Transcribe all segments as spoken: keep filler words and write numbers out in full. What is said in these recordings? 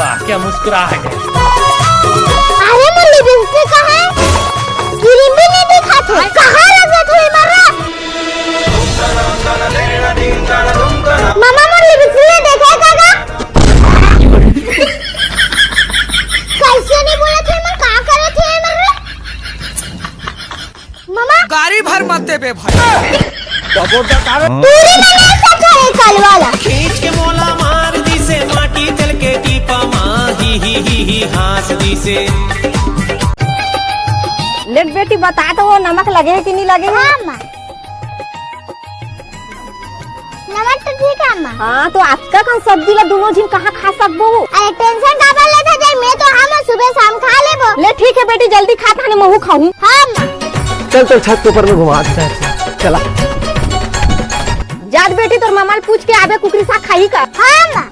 वाह, क्या मुस्कुराहट है। अरे, मोर लिपस्टिक कहाँ है? क्रीम भी नहीं दिखाते। कहाँ लगे थे मर्रा? मामा, मोर लिपस्टिक देखे का गा? कैसे नहीं बोला थे, मैं का करे थे मर्रा? मामा। गाड़ी भर मत देबे भाई। पूरी मना सका है कल वाला। खींच के मोला मार दिसे, माटी चल के टीपा मा, ही, ही, ही, ही, हाँस दिसे। ले बेटी, बता तो, वो नमक लगे है कि नहीं लगे है? हाँ, माँ। नमक तो ठीक है, अम्मा। हाँ, तो अतका कन सब्जी ला दुनो झिन कहाँ खा सकबो? अरे, टेंशन काबर लेथस? मैं तो हम सुबह शाम खा लेबो। ले ठीक है बेटी, जल्दी खा, ताने महू खाहूँ। हाँ, अम्मा। चल, चल, छत के ऊपर में घुमा। अच्छा, अच्छा, चला। जात बेटी, तोर ममा ल पूछ के आबे, कुकरी साग खाही का? हाँ, अम्मा।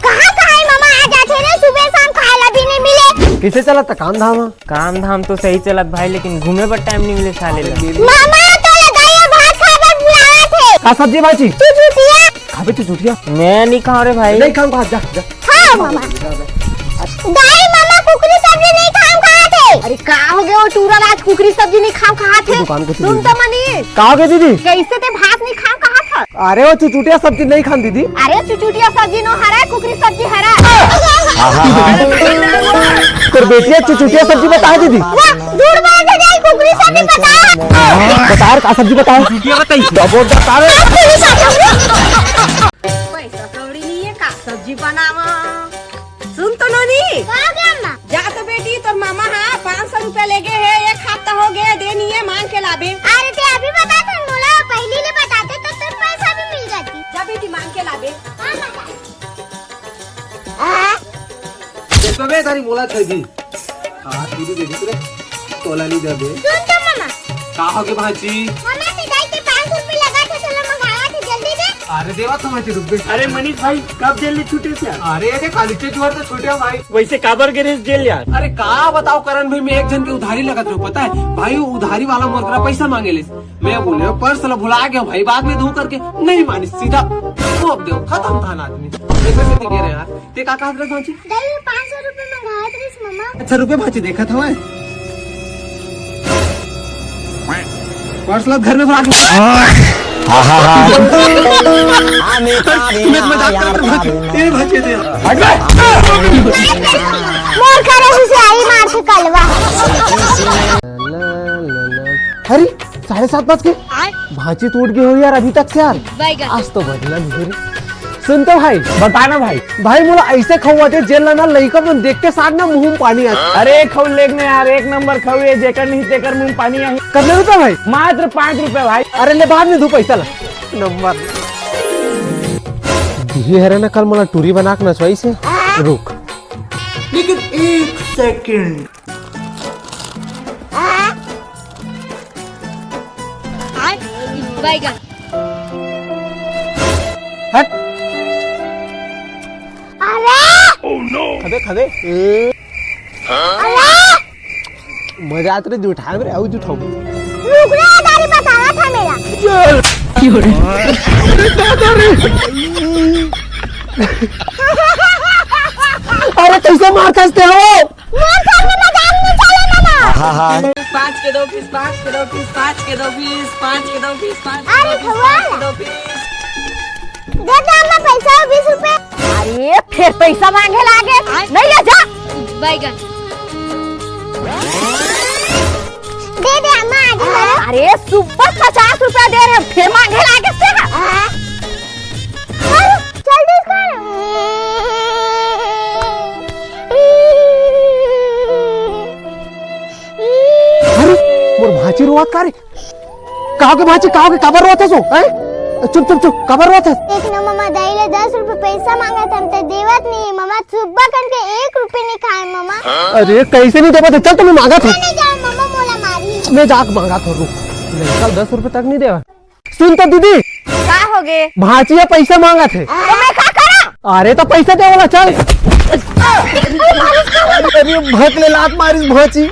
कहाँ, कहाँ है मामा? आ जाते रे, सुबह शाम खाए ला भी नहीं मिले। कइसे चलत हे काम धाम? काम धाम तो सही चलत भाई, लेकिन घूमे बर टाइम नहीं मिले साले ला। मामा, तो लगाइए भात खाए बर बुलावत हे। का सब्जी भाजी? चुचुटिया। खाबे चुचुटिया? मैं नहीं खाऊं रे भाई। नहीं खाऊं, भात, जा, जा। हाँ, मामा। दाई, मामा कुकरी सब्जी नहीं खाऊं, खात हे। अरे का हो गया वो टूरा ला, आज कुकरी सब्जी नहीं खाऊं, खात हे। दुकान को सुन तो मनी। का हो गया दीदी? कैसे ते भात नहीं खाऊं, खात हे? अरे वो चुचुटिया सब्जी नहीं खान दीदी। अरे चुचुटिया सब्जी नो हरे, कुकरी सब्जी हरे। तोर बेटिया चुचुटिया सब्जी बता दीदी। वाह, झूठ बोले थे, नहीं, कुकरी सब्जी बता। बता यार, का सब्जी बता? चुचुटिया बताई। कुकरी सब्जी। पैसा कौड़ी नहीं है, का सब्जी बनावा? सुन तो नोनी। का हो गया, अम्मा? जा तो बेटी, तोर मामा हा पाँच सौ रुपया लेगे हे, एक हफ्ता हो गया, दे नहीं है, मांग के लाबे। अरे ते अभी बता तो, मोला पहली ले बताते तो तोर पैसा भी मिल जाती। जा बेटी, मांग के लाबे। हाँ, माता। देखो बे, तारी मोला छै दी। हाँ, तू भी देखी रे, तोला नहीं जाबे। सुन तो मामा। का हो गे भांची? मामा, सिलाई के पाँच सौ रुपये लगा थे, चलो मंगावा थे, जल्दी दे। अरे देवा तो भांची, रुक बे। अरे मनीष भाई, कब जेल ले छूटे से? अरे ये देख, काली से जुआर तो छूटे भाई। वैसे काबर गे रेहेस जेल यार? अरे का बताओ करण भाई, मैं एक झन के उधारी लगत रहो, पता है भाई, वो उधारी वाला मोर करा पैसा मांगे ले। मैं बोले पर्स ला भुला गया भाई, बाद में दूं करके, नहीं मानिस, सीधा तोप दे, खत्म था ना आदमी। देखो से गिरे यार। ते का कहत रहे भांची? दाई, पाँच सौ रुपये मंगावत रहिस, मामा। अच्छा, रुपये भांची देखत हवय। पर्स ला घर में भुला के। मैं मजाक करत रहे भांची। ए भांची दे। मोर करे से आई मार से कलवा। अरे, साढ़े सात बज के। भांची तो उठ गे हो यार अभी तक से यार। बैगन। आज तो बदला नहीं रे। सुन तो भाई। बता ना भाई। भाई मोला ऐसे खवाथे जेल ला ना, लइका मन देख के साथ ना मुंह में पानी आथे। अरे खऊ लेग ना यार, एक नंबर खऊ हे, जेकर नहीं तेकर मुंह में पानी आही। कतने रुपया भाई? मात्र पाँच रुपया भाई। अरे ले बाद में दू पैसा ला। नंबर। दिहे हरे ना कल मोला टूरी बना के नचवाइस हे। रुक। लेकिन एक सेकंड। बैगन। हट। अरे! खदे, खदे। अरे! मजा आत रे, जुठा रे, आऊ जुठाऊ। रुक रे, गाड़ी बताना था मेरा। अरे, कैसे मार खसते हो? मोर सामने मजाक नहीं चले, मामा। पाँच के दो पीस, पाँच के दो पीस, पाँच के दो पीस, पाँच के दो पीस, पाँच के अरे दो पीस, भगवान। पाँच के दो पीस। दे दे अम्मा पैसा, बीस रुपए। अरे, फिर पैसा मांगे लागे। नहीं ले जा। बैगन। दे दे अम्मा, आगे बढ़ो। अरे, सुबह पचास रुपया दे रहे, फिर मांगे लागे से। हाँ। चल, जल्दी कर। अरे, मोर भांची रोवत का रे? का हो गे भांची, का हो गे, काबर रोवत हस ओ, हैं? चुप, चुप, चुप, काबर रोवत हस? एक न मामा, दाई ले दस रुपये पैसा मांगत हन, ते देवत नहीं है मामा, सुबह कन के एक रुपये नहीं खाए मामा। अरे, कैसे नहीं देवत हे? चल, तो मैं मांगत हूँ। मैं नहीं जाऊँ मामा, मोला मारी। मैं जाके मांगत हूँ, रुक। नहीं, कल दस रुपये तक नहीं देवा। सुन तो दीदी। का हो गे? भांची ह पैसा मांगत हे। तो मैं का करा? अरे तो पैसा दे वाला, चल। अरे भक ले लात मारिस भांची।